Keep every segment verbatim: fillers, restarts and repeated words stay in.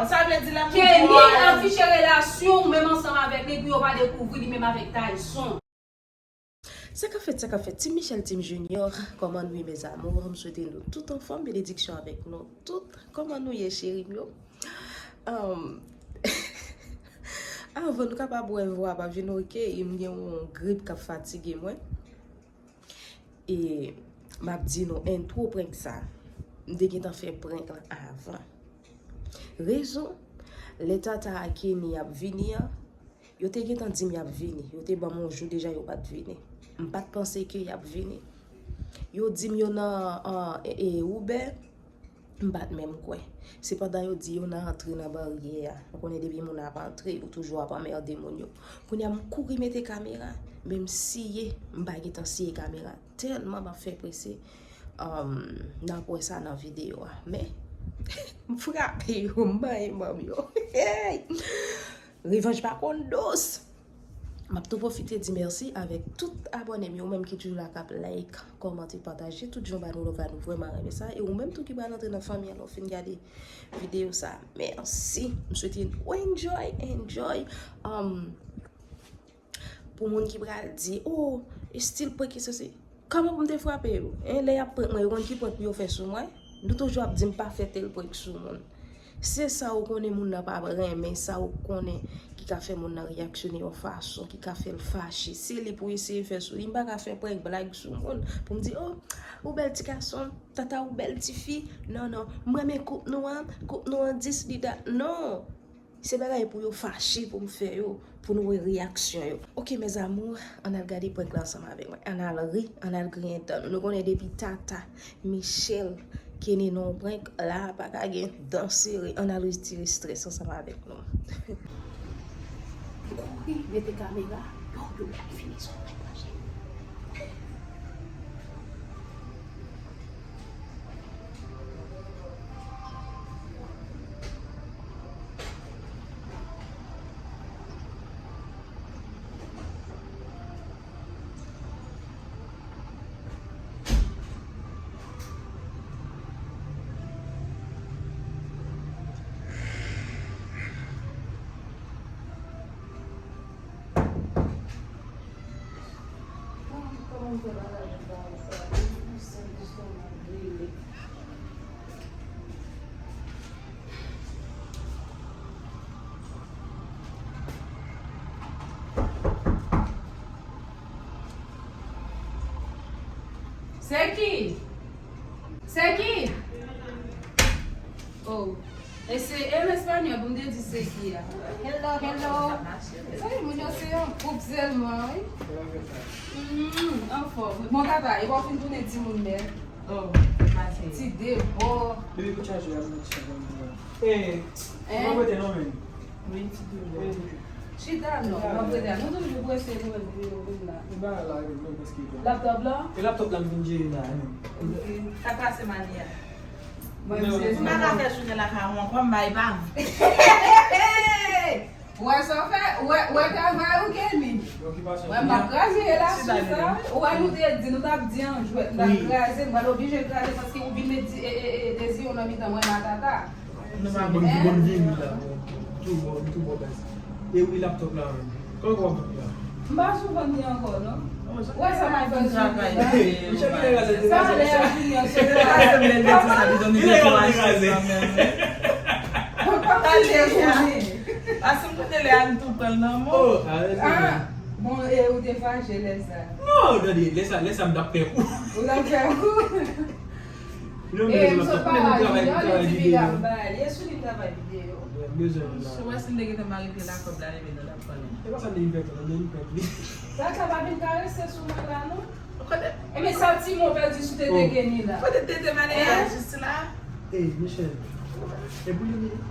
Sa vle di lè moun Kenny gen afiche relasyon ou menm ansanm avèk li pou yo pa dekouvri li menm avèk Tyson. Sa k ap fèt, sa k ap fèt, Team Michel, Team Junior, kòman nou ye mes amours? M swete nou tout anfòm, benediksyon avèk nou tout. Kòman nou ye cheri m yo? Um, avan nou kapab wè vwa pa vin oke, m gen yon grip k ap fatige mwen. E m ap di nou entwo prank sa. M te gentan fè prank lan avan. Rezon, lè Tata ak Kenny ap vini an, yo te gentan di m y ap vini. Yo te ban m yon jou deja yo pa t vini. M pa t panse ke y ap vini. Yo di m yo nan, an, e, e, Uber. M pa t menm kwè. Sepandan yo di yo nan antre nan baryè a. Ou konnen depi moun ap antre, yo toujou ap anmède moun yo. Kounye a m kouri mete kamera, men m siye, m pa gentan siye kamera. Tèlman m ap fè prese. Um, n ap wè sa nan videyo a. Men, m frape yo, m manyen manm yo. Hey! Revanj pa konn dous. M ap tou pwofite di mèsi avèk tout abòne m yo, ou menm ki toujou la k ap like, kòmante, pataje, tout jan ba nou love la, nou vrèman renmen sa. E ou menm tou ki pral antre nan fanmi an lè w fin gade videyo sa, mèsi. M swete nou enjoy, enjoy. Um, pou moun ki pral di, oh, estil prank ki sesi. Kòman pou m te frape yo? Hein, lè y ap prank mwen, yo konn ki prank pou yo fè sou mwen? Nou toujou ap di m pa fè tèl prank sou moun. Se sa ou konnen moun nan pa renmen, sa ou konnen ki ka fè moun nan reyaksyone yon fason, ki ka fè l fache. Se li pou eseye fè sou li. M pa ka fè prank blag sou moun pou m di, oh, ou bèl ti gason, Tata ou bèl ti fi. Non, non, m renmen koup nou an, koup nou an dis li dat. Non! Se bagay pou yo fache pou m fè yo, pou nou wè reyaksyon yo. Ok, mes amours, ann al gade prank la ansanm avèk mwen. Ann al ri, ann al griyen dan nou. Nou konnen depi Tata, Michel, Kenny nan yon prank, la pa ka gen dan sere. Ann al retire strès ansanm avèk nou. Kouri, mete kamera, yo, yo, fini son prank la, cheri. Se ki? Se ki? Oh. E se e espanyòl pou m te di se ki a. Hello, hello. Sa vle moun yo se yon koup sèlman, wi. Mm, anfòm. Bon, Tata, e w ap fin tounen timoun nèt. Oh, ti debò. Depi kout chaje a, mwen ti chaje a. Eh, mwen prete non, men. Wi, ti debò. Chita non, mwen prete. Nou toujou prese pou yo vin la. Laptop la? E laptop la m vin jere la, men. Sa pase mani a? Mwen, m pa ka fè jounen lakay ou ankò, m bay pa. Ou wè sa w fè? Ou wè, ou wè travay ou, Kenny? Mwen, m ap kraze relasyon sa, wi. Ou wè, nou te di, nou t ap di an jwèt, m t ap kraze, m pral oblije kraze paske ou vin met di, e, e, e, dezi yo nan mitan mwen ak Tata. Nou pa bon, bon vini la, bon. Tou bon, tou bon, guys. E wi, laptop la, menm. Kòman w ap la? M pa sou vann li ankò, non. Ou wè sa m ap fè sou li la? Sa lè a Junior sot la. Pase m konnen lè a n tou pran l nan men w. Ah, bon, e ou te fache lè sa? Non, tande, lè sa, lè sa m t ap fè kou. Ou t ap fè kou? E m sot pa la, Junior, li di piga m ba li. E sou li m travay videyo. Ou wè si m te gentan mare pye lakòb la, ebyen, nou t ap konnen. E pa sa m te vin fè tou, m te vin fè pli. Tata pa vin karese sou mwen la, non. Ebyen, sa ti mo pèdi sou tete Kenny la. Kote tete Maria jis la? Ey, Michel. E pou li menm?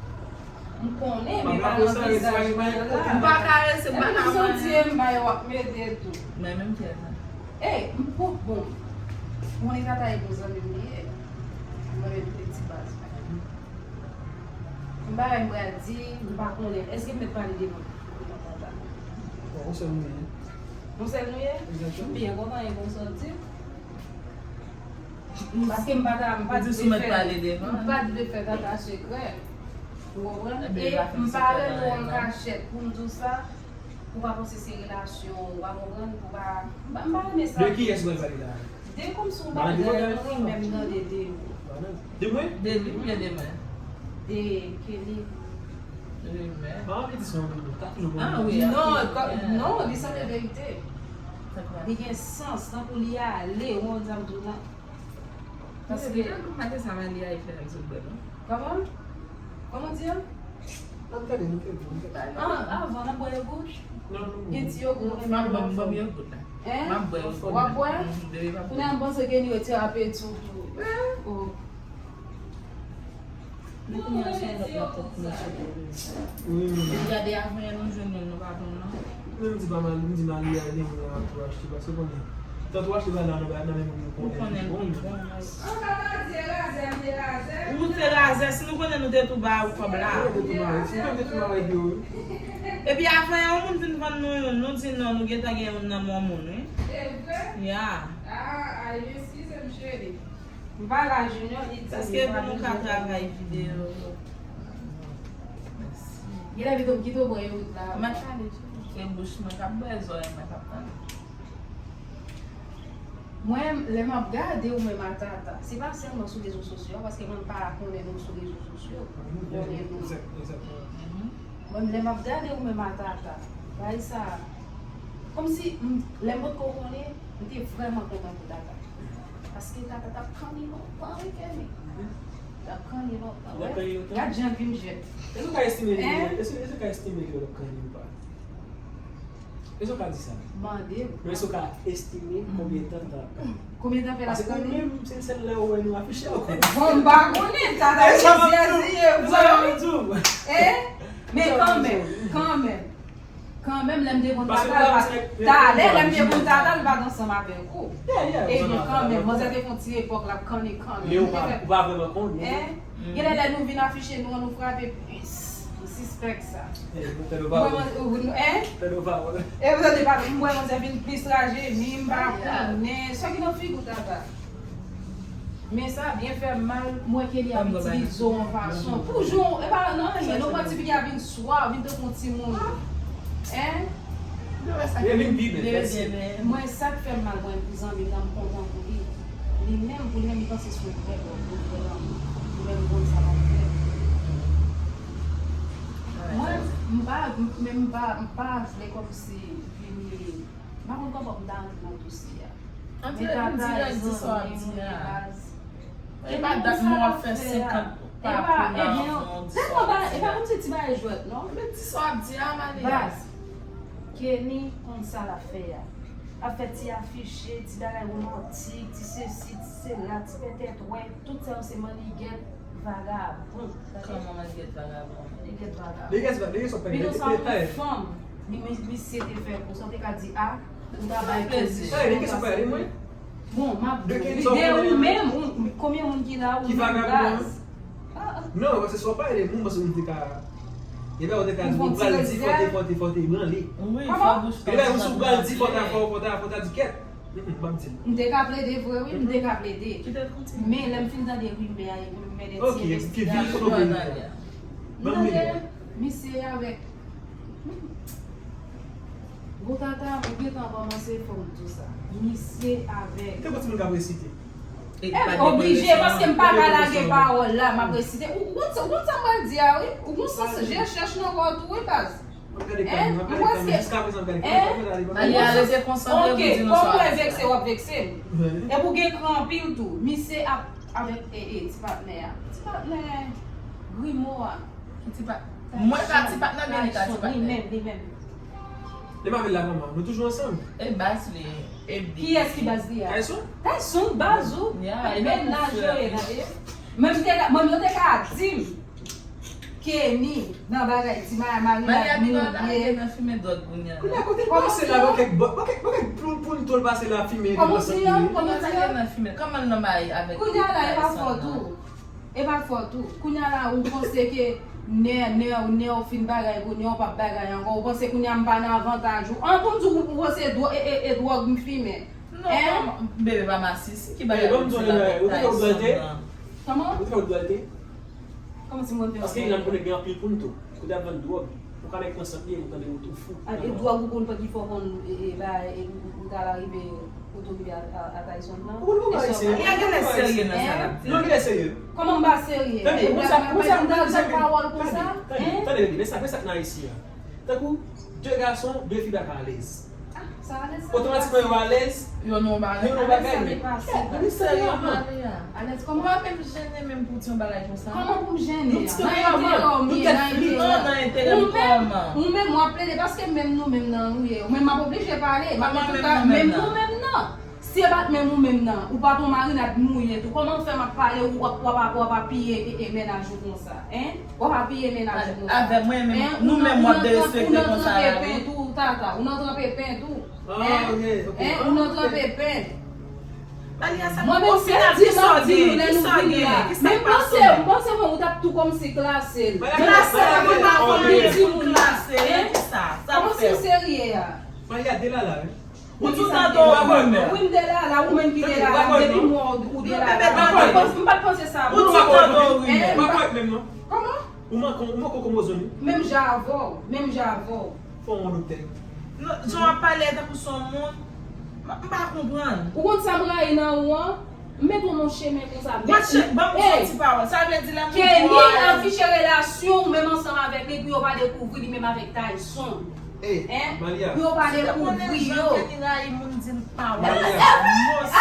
M konnen, men pa nan vizaj mwen la. M pa karese, m pa ka. Epi m santi e m bay w ap mete tou. Mwen menm kè sa. Ey, m pou bon. Mwen e Tata e bon zanmi m li ye. Mwen menm te ti baz mwen. M bagay m pral di, m pa konnen. Èske m mèt pale devan, devan Tata? Bon, yon sèl nou ye. Yon sèl nou ye? Egzakteman. M byen kontan e bon sa w di. Paske m pa ta, m pa t vle fè, m pa t vle fè Tata sekrè. Ou konprann? E m pa rele w an kachèt pou m di w sa, pou w pa panse se relasyon, ou pa konprann, pou w pa, m pa, m pa renmen sa. De kiyès mwen pale la? De kòmsi w pa dèyè wi, menm nan de de yo. De mwen? De li oubyen de mwen? De Kenny. Rimè. Ah, li di sa anpil, ta toujou bon. Ah, wi, non, non, li sanble verite. Li gen sans, tankou li ale, ou konn sa m di w la. Paske. Mwen te sa, men li a fè l sou bwè, non? Kòman? Kòman di a? N ap gade, nou fè gou, nou fè gou. Ah, avan, n ap bwè yogout? Non, non, non. Gen ti yogout, m ap bwè yogout la. Hein? M ap bwè yogout. W ap bwè? Kounye a m panse ke li retire apeti w tou. Oh. Men kounye a se yon lòt laptop nou sou. Wi, wi. Epi gade avan yè nou jwenn youn, nou pa konn non. Men m di pa mal, m di Malia gen moun nan ap tou achte, paske konnen. Tanto achte bagay la nan, nan men moun yo konnen ki bon. Ou te razè, si nou konnen nou te tou ba ou kòb la. Epi avan yon moun vin vann nou youn, nou di non, nou gentan gen youn nan men yon moun, wi. Ya. M pa la, Junior, li di. Paske pou nou ka travay videyo. Genlè pito m kite w bwè yogout la. Mwen pale tou. Se bouch mwen k ap bwè, zòrèy mwen k ap tande. Mwen, lè m ap gade ou menm a Tata, se pa sèlman sou rezo sosyo, paske mwen m pa konnen nou sou rezo sosyo. Konnen nou. Mwen, lè m ap gade ou menm a Tata, bagay sa, kòmsi, m, lè m potko konnen, m te vrèman kontan pou Tata. Paske Tata t ap kanni lontan, wi, Kenny. T ap kanni lontan. Gad jan l vin jèn. Èske w ka estime ke, èske, èske w ka estime ke l ap kanni ou pa? Èske w ka di sa? Mande m. Men èske w ka estime konbyen tan Tata ap kanni? Konbyen tan fè l ap kanni? Paske ou menm, se sèl lè ou wè nou afiche ankò. Bon, m pa konnen, Tata se zye, vre. Men kanmenm, kanmenm. Kanmenm, lè m te konn Tata, talè, lè m te konn Tata, l pa t ansanm avèk ou. Ebyen, kanmenm, manzè te fè yon ti epòk, l ap kanni, kanni. Men ou pa, ou pa vrèman konnen. Genlè lè nou vin afiche nou an, nou frape plis. M sispèk sa. Mwen, mwen, mwen, hein? E ou tande pa, m wè manzè vin plis rajeuni, m pa konnen. Sa ki nan figi w, Tata? Men sa byen fè m mal, m wè Kenny ap itilize w yon fason. Pou jou, e pa nan anyen, non, pati figi a vin swa, vin tankou yon timoun. Hein? Mwen sa k fè m mal, mwen, pou zanmi m nan, m kontan pou li. Li menm, pou li menm, li panse se yon vrè love, yon vrè lanmou. Li menm konn sa l ap fè. Mwen, m pa, m, men m pa, m pa vle kòmsi vini, m pa konn kòman pou m ta rantre nan dosye a. Antre m dirèk di sa w ap di a. E pa dat mwen w ap fè senkant pa pou nan yon di sa w ap di a. E pa kòmsi ti bagay jwèt, non. Men di sa w ap di a, Malia. Baz, Kenny konn sa l ap fè a. L ap fè ti afiche, ti bagay womantik, ti sesi, ti sela, ti pètèt, wè, tout sa yo se mannigèt vagabon. Kòman mannigèt vagabon? Mannigèt vagabon. Pito sa yon fanm, li, mi-, misye te fè pou sa, w te ka di, a, ou ta bay plezi. Bon, m ap di, de ou menm, ou, konbyen moun ki la, ou menm baz? Non, paske si w ap pale de moun, paske ou te ka, epi ou te ka di, ou pral di, fò te, fò te, fò te branle. Wi, fò bouch pa. Epi si w pral di, fò ta, fò, fò ta, fò ta di kèt. Mm, mm, m ap di l. M te ka plede vre, wi, m te ka plede. Men lè m fin tande rimè a, epi m mennen ti envestigasyon. M tande misye avèk Gwo Tata, ou gentan kòmanse, fò m di w sa. Misye avèk. Te gon timoun k ap resite. E oblije, paske m pa ka lage pawòl la, m ap resite. Ou, ou konn sa, ou konn sa m pral di a, wi. Ou gon sans je chèch nan kò w tou, wi, baz. M ap gade kay mwen, m ap gade kay mwen, jiskaprezan m ap gade kay mwen, m ap gade kay mwen. Malia, rete konsantre pou di nou sa w ap di a. Ok, kòm mwen vekse, w ap vekse m. Epi w gen kran anpil tou. Misye ap avèk, e, e, ti patnè a. Ti patnè Grimo a. Ki ti pa-, mwen ka ti patnè, men li ka ti patnè. Li menm, li menm. Li pa vle la, manman. Nou toujou ansanm. E baz li, e big. Kiyès ki baz li a? Tyson? Tyson, baz ou? Ya, e mennaj yo ye, tande. Mwen, m te ka, mwen, yo te ka di m Kenny nan bagay ti Maya, Maria, Maria, Maria, Maria nan fimen dwòg kounye a. Kounye a, kote l pase la, bon kèk, bon kèk, bon kèk ploul, ploul, to l pase la, fimen, kòman w di a? Kòman w di a? Nan fimen. Kòman l nan may avèk Tyson nan? Kounye a la, e pa fòt ou. E pa fòt ou. Kounye a la, ou panse ke nè, nè, nè w fin bagay, kounye a w p ap bagay ankò. Ou panse kounye a m pa nan avantaj ou. An, pou m di w, ou panse dwò-, e, e, e dwòg m fimen. Non, bebe pa masisi, ki bagay ou di la, Tyson nan? Kòman? Ou te fè w dwalte? Kòman si m konn fè yon bagay? Paske la m konnen gen anpil pou n tou. Kote ap vann dwòg, ou ka nèk pran sant li, ou tande ou tou fou. A, e dwòg ou konn pran ki fè w konn, e, e, ba, e, ou, ou ta la rive, ou tou rive a, a, a Tyson nan? Ou konn kòman Ayisyen ye? Gen lè serye nan sa l ap di. Non, gen lè serye. Kòman m pa serye? Tande, e, bon, sa, bon, sa, bon, sa, pawòl konsa? Tande, tande, tande, men sa, men sa k nan Ayiti a. Tankou de gason, de fi pa ka alèz. Otomatikman yo alèz. Yo nan yon bagay. Yo nan yon bagay, men. Ou serye, Maria? Alèz kòman? Ou pa menm jennen menm pou di yon bagay konsa? Kòman pou m jennen? Nan enterè w m ye, nan enterè w. Nan enterè m kòman? Ou menm, ou ap plede paske menm nou menm nan ou ye. Ou menm m ap oblije pale. M ap menm nou menm nan. Si e pa t menm ou menm nan, ou pa t yon marinad mouye tou. Kòman fè m ap pale ou w ap, w ap, w ap apiye e, e mennaj ou konsa, en? W ap apiye mennaj ou konsa. Avè mwen menm, nou menm w ap derespekte konsa la, wi. Ou nan tranpe pen tou, tata. Ou nan tranpe pen tou. Ah, ok, ok. En? Ou nan tranpe pen. Mwen menm se di m ap di nou lè nou vin la. Men m panse, m panse mwen ou t ap tou kòmsi klase l. Klase l, mwen pa konn li di moun klase l. Kòman si w serye a? Maria de la la, wi. Ou tout tan te ou menm. Wi, m te la la, ou menm ki te la la, depi m wè w, ou te la la. M pa t panse sa. Ou tout tan te ou menm. Kòman? Ou manke, ou manke komozo nou. Menm jan avè w, menm jan avè w. Fò w yon doktè. Non, jan w ap pale a tankou se yon moun. M, m pa konprann. Ou konn sa m rayi nan ou an? M met ou nan chemen konsa. Ban m di yon ti pawòl. Sa vle di lè moun Kenny afiche relasyon ou menm ansanm avèk li pou yo pa dekouvri li menm avèk Tyson. Hein? Pou yo pa dekouvri yo. Kenny rayi moun di l pa wè.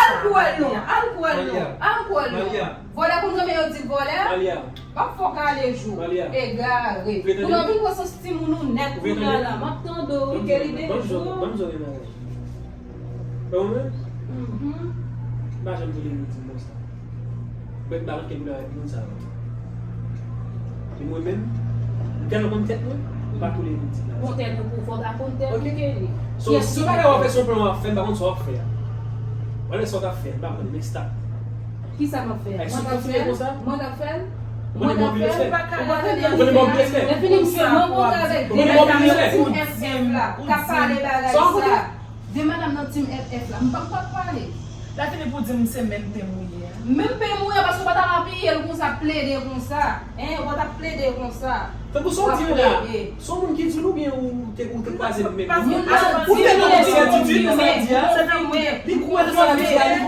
Al kwè l non, al kwè l non, al kwè l non. Vòlè konn renmen yo di l vòlè. W ap fè w kale jou. Egare. Ou nan vin pran sans timoun ou nèt kounye a la. M ap tande w wi, Kenny de jou. Wè ou menm? M pa janm tande moun di m konsa. Mwen pa manke moun avèk moun sa yo. E mwen menm, m tèlman konn tèt mwen, m pa koule moun di la. Bon tèt ou pou fò ta konn tèt ou, Kenny. So, si w pa wè w ap fè se yon plan w ap fè, m pa konn sa w ap fè a. Wè sa w t ap fè, m pa konn, men stop. Kisa m ap fè? Mwen t ap fè l? Mwen t ap fè l? Mwen t ap fè l? Ou pa ka rete nan lè fini m sèlman kontre avèk de nèg nan tim F F la k ap pale bagay sa. De madanm nan team F F la, m p ap, p ap pale. La fini pou di m se menm pè mouye a. Menm pè mouye a, paske w pa ta apiye l konsa, ap plede konsa. Hein, w pa ta plede konsa. Tankou sa w di la, se yon moun ki di l oubyen ou te, ou te kwaze l menm? Moun nan di m li konfime, konfime,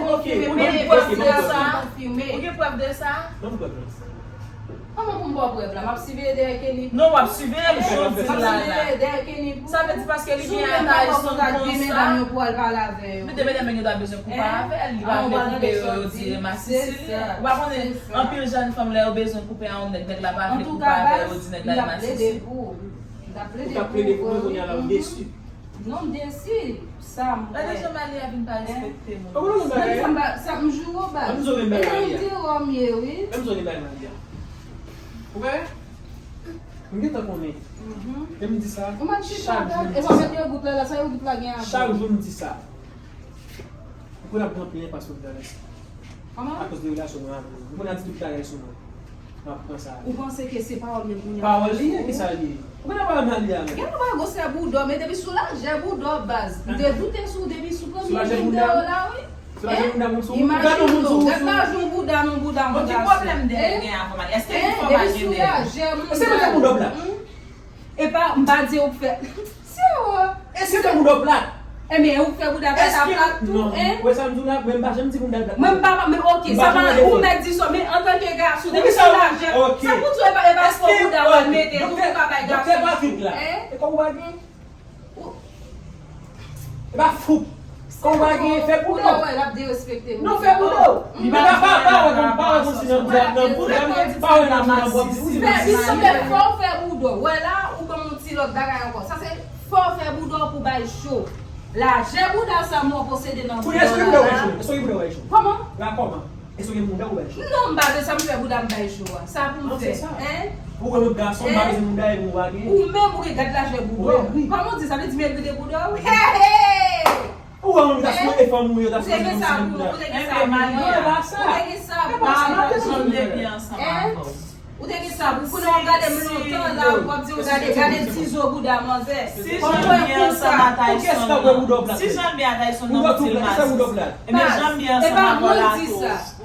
konfime, men epi sa, konfime. Ou gen prèv de sa? Ban m prèv la. Kòman pou m ba w prèv la? M ap siveye dèyè Kenny pou ou? Non, w ap siveye l, jan w di l la la. M ap siveye dèyè Kenny pou ou? Sa vle di paske li gen ata Tyson konsa, de medam yo pou al pale avè yo. Men de medam yo ta bezwen koupe avè l, li pa vle koupe yo, yo di Rema Sisili. Ou pa konnen anpil jèn fanm lè yo bezwen koupe a yon nèg, nèg la pa vle koupe avè yo, di nèg la Rema Sisili. Ou t ap plede pou mwen, kounye a la ou desi. Non, m desi, sa m wè. Gade jan Malia vin pa respekte moun. Ou konn yon bagay? Sa m ba, sa m joure w baz. Menm zò gen bagay Malia. E nan di wòm ye, wi. Menm zò gen bagay Malia. Ou wè? M gentan konnen. E m di sa. Ou mèt chita, gad. E sa mèt yon gout la, la, sa yon gout la gen avè w. Chak jou m di sa. Ou konn ap gen anpil enpas pou m traverse. Kòman? Akoz de relasyon mwen avè w. Ou konn atitid bagay sou mwen. M ap pran sa. Ou panse ke se pawòl mwen kounye a? Pawòl li ye, kisa li ye? Ou pa nan pawòl nan li a menm. Gen yon bagay gwosè bouda w, men depi sou lajè bouda w baz. M te doute sou w depi sou premye videyo la, wi. Sou lajè bouda moun sou ou? Imajine w, gad lajè yon bouda nan bouda yon gason. Bon, ki pwoblèm Dènye gen avè w, Malia? Èske li fò pa gen Dènye? Èske mwen fè bouda w plat? Epa, m pa di ou k fè. Se ou. Èske fè bouda w plat? Ebyen, ou k fè bouda plat a plat tou, en? Ou wè sa m di w la? Mwen m pa janm di bouda l plat. Mwen m pa, men ok, sa pa, ou mèt di sa, men antanke gason, depi sou lajè, sa pou di w e pa, e pa fò bouda w al mete tou pou ka bay gason. Doktè Patrick la. E kòb ou pa gen? E pa fou. Kòb ou pa gen, fè bouda w. Ou wè l ap derespekte moun. Non, fè bouda w. Li pa, pa, pa wè kòm, pa wè kòm si nan bouda, nan bouda, pa wè nan bouda, bouda. Fè, li sanble fò w fè bouda w. Wè la, ou ban m yon ti lòt bagay ankò. Sa se fò w fè bouda w pou bay cho. Lajè bouda sa m wè w posede nan bouda w la. Kounye a, èske bouda w bay cho? Èske bouda w bay cho? Kòman? La kòman? Èske w gen bouda ou bay cho? Non, m pa de sa m fè bouda m bay cho a. Sa pou m fè? Hein? Ou wè lòt gason pa bezwen bouda epi ou pa gen? Ou menm ou gen gad lajè bouda w. Kòman w di sa? Vle di merite bouda w? Hey, hey! Ou wè moun ta sou e fanm ou yo ta sou e fanm bouda. Ou te gen sa pou ou. Ou te gen sa pou ou. Ou te gen sa pou ou. Kounye a w gade m lontan la, w ap di w gade, gade ti zo bouda manzè. Si Janbyen ansanm a Tyson, si Janbyen a Tyson nan boutil mati. Ebyen, Janbyen ansanm avè w la tou.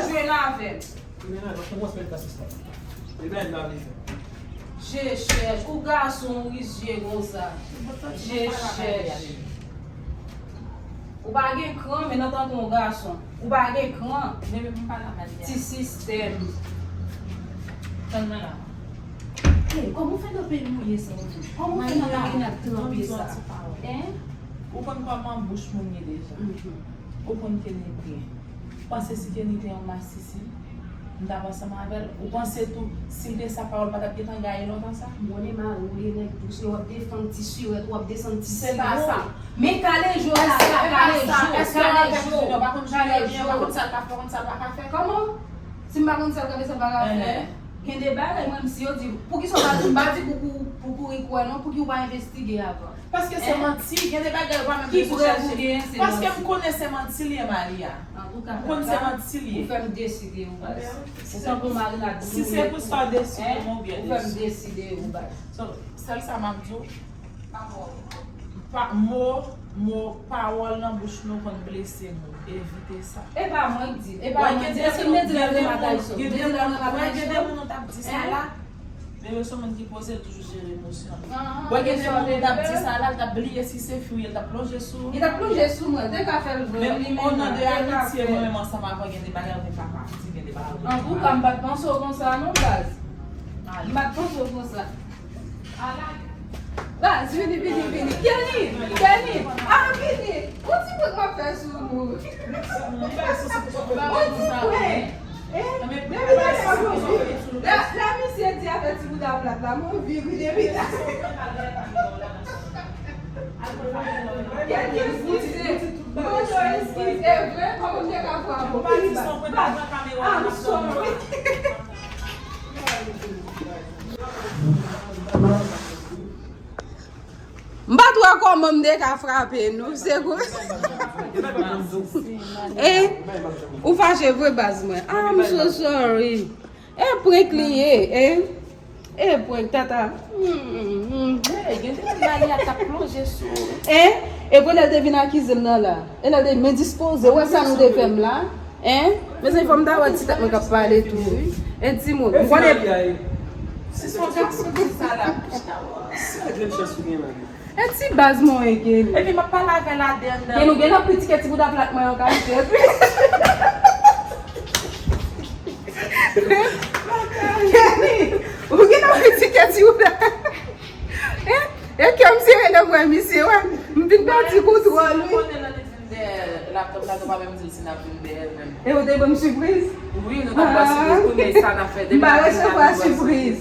Jwe avè m. Jechèch, ou gason ou rizye konsa. Jechèch. Ou pa gen kran, men nan tankou yon gason. Ou pa gen kran. Ti sistèm. Tann mwen la. Hey, kòman w fè nan peyi mouye sa, ou menm? Kòman w fè nan peyi n ap tranpe sa? Hein? Ou konn kòman bouch moun ye deja. Ou konn Kenny byen. Ou panse si Kenny te yon masisi, m t ap ansanm avè l? Ou panse tou, si l te sa, pawòl pa t ap gentan gaye lontan sa? M konnen mari w li nèg dous, lè w ap defann ti sirèt, w ap desann ti siro. Se pa sa. Men kale jo la, kale jo, kale jo. Junior pa konn Junior byen, pa konn sa l ka fè, konn sa l pa ka fè. Kòman? Si m pa konn sa l ka fè, sa l pa ka fè. Gen de bagay, mwen, m si yo di, poukisa w pa di, m pa di pou, pou, pou kouri kwè non, pouki w pa envestige avan? Paske se manti, gen de bagay ou pa menm bezwen chèche. Paske m konnen se manti li ye, Malia. M konn se manti li ye. Ou fè m deside, ou baz. Ou tankou marinad. Si se pou sa w deside, mwen, ou byen deside. Ou fè m deside, ou baz. So, sèl sa m ap di w, pa, mo, mo, pawòl nan bouch nou konn blese moun. Evite sa. E pa mwen k di l. E pa mwen k di l. Èske m te di l nan Matayson? M te di l nan Matayson? Gen de moun ou t ap di sa la. Men yo se moun ki poze, l toujou jere emosyon l. Wè, gen de moun ou t ap di sa la, l t ap bliye si se fi w ye, l t ap plonje sou ou. Li t ap plonje sou mwen, te ka fè l vre. Men o non de amitye, mwen menm ansanm avè w, gen de bagay ou te ka pa di, gen de bagay ou te ka pa. Antouka, m pa t panse w konsa non, baz. M pa t panse w konsa. Baz, vini, vini, vini. Kenny, Kenny, ah, vini. Yon ti prank m ap fè sou nou. Yon ti prank. Eh, depi lè sa, la, la misye di afè ti bouda plat la, m anvi ri depi talè. Kenny, eskize. Mwen, eskize, e vre, kòman m te ka frape w? I'm sorry. M pa t wè kòman m te ka frape nou, se kou. Eh, ou fache vre baz mwen. I'm so sorry. E prank li ye, eh. E prank, tata. Hmm, hmm. Eh, gen de moun Malia t ap plonje sou ou. Eh, e pou lè l te vin akize m nan la. E lè l te men dispoze, wè sa nou te fè m la. Hein? Mezanmi, fò m ta wè ti tèt mwen k ap pale tou, wi. E timoun, m konnen. Si se yon gason ki sa la, bouch la wòs. Se grenn chans ou gen, Marie. E ti baz mwen, Kenny. Epi m ap pale avè l ade anndan. Kenny, ou gentan kritike ti bouda plat mwen an kache. Kenny, ou gentan kritike ti bouda. E, e kè m sere nan bra misye, wè. M vin pèdi kontwòl, wi. Vin dèyè laptòp la, nou pa menm di l si n ap vin dèyè l menm. E ou te ban m sipriz? Wi, nou t ap ba w sipriz. Kounye a sa n ap fè depi maten sa nou ba w sipriz. M pa resevwa sipriz.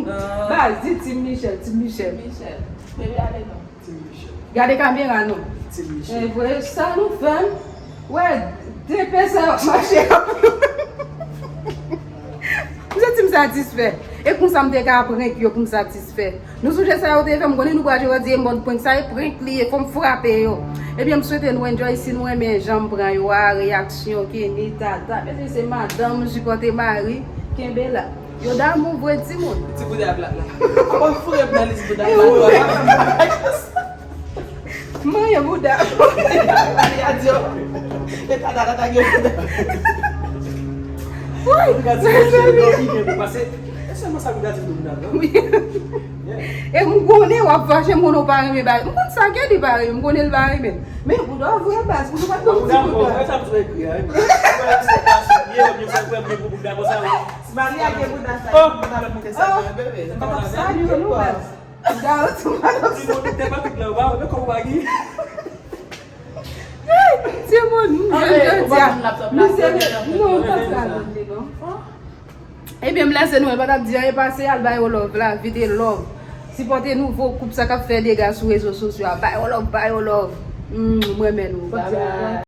Ah. Baz, di Team Michel, Team Michel. Michel, bebe, ale non. Team Michel. Gade kamera non. Team Michel. E vre, sa nou fè. Wè, de pè sa yo ap mache ap. M santi m satisfè. E konsa m te ka prank yo pou m satisfè. Nou sonje sa yo te fè m, konnen nou pral jodi e mòd prank sa e prank li ye, fò m frape yo. Ebyen, m swete nou enjoy, si nou renmen jan m pran yo a, reyaksyon, Kenny, Tata, mezanmi se madanm, sipòte mari, kenbe la. Yo damou vre timoun. Ti bouda plat la. Apa foure m nan lis bouda plat la. Manyen bouda. Li a di yo. E Tata, Tata gen bouda. Wi. Bouda ti bouda ki gen pou pase. E sèlman sa bouda ti bouda non? Wi. E m konnen w ap fache, m konnen w pa renmen bagay. M konn sa ke li pa renmen, m konnen l pa renmen. Men bouda w vre baz, bouda w pa t konn ti bouda. Bouda w vre, sa m sou ekri a, wi. Mwen se gason, ye, mwen se vrè, mwen pou bouda konsa, wi. Malia gen bouda sa, oh, bouda lòt moun te sa, oh, bebe. M pa t ap salye nou baz. Bouda w tou, m pa t ap salye. Timoun, te pa tout la, w pa wè kòman w pa gen. Timoun, m jwenn jodi a. Misye, non, m pa t ka jwenn li, non. Ebyen, m lese nou, m pa t ap di anyen, pase al ba yo love la, vide love. Sipòte nouvo koup sa k ap fè dega sou rezo sosyo a. Ba yo love, ba yo love. Mm, m renmen nou. Bye bye.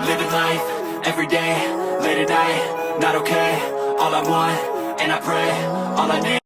Living life, every day, late at night, not okay. All I want, and I pray, all I need.